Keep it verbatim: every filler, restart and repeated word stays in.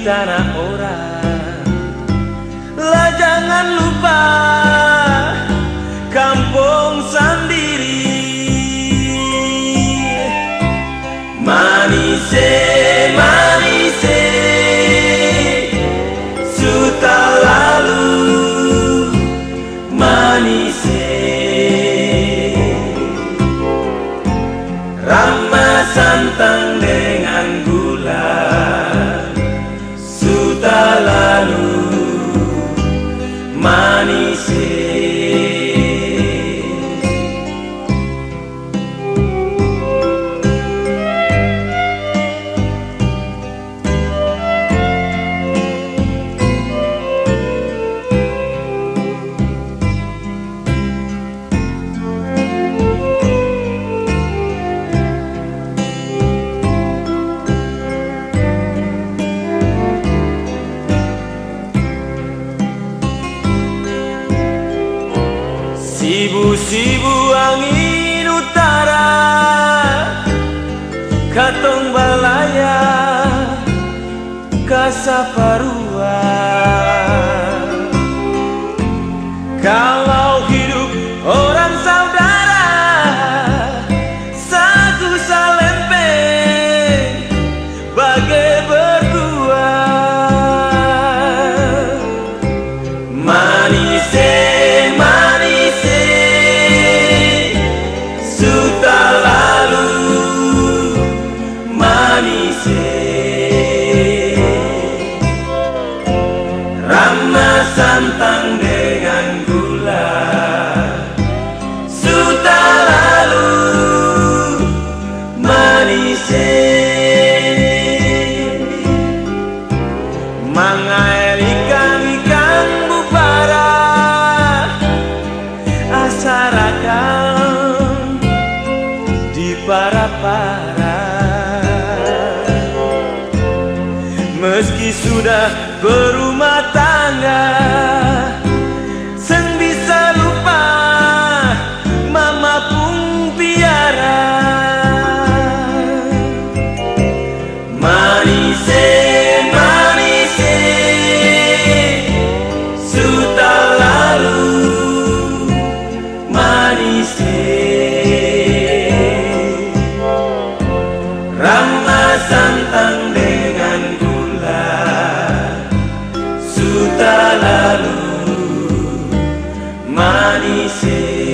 tanah orang. La jangan lupa kampong sandiri. Manise, manise, su talalu manise. Ramas santang dengan gula su talalu manise. Sibu-sibu angin utara, katong balayar ka Saparua. Kalau hidup orang saudara, satu salempeng bage berdua. Manise, manise, su talalu manise. Ramas santang dengan gula su talalu manise. Mangael ikang-ikang bubara, asar akang di para-para. Meski sudah berumah tangga, seng bisa lupa mama pung piara. Manise, manise, su talalu manise. Ramas santang dengan gula su talalu manise.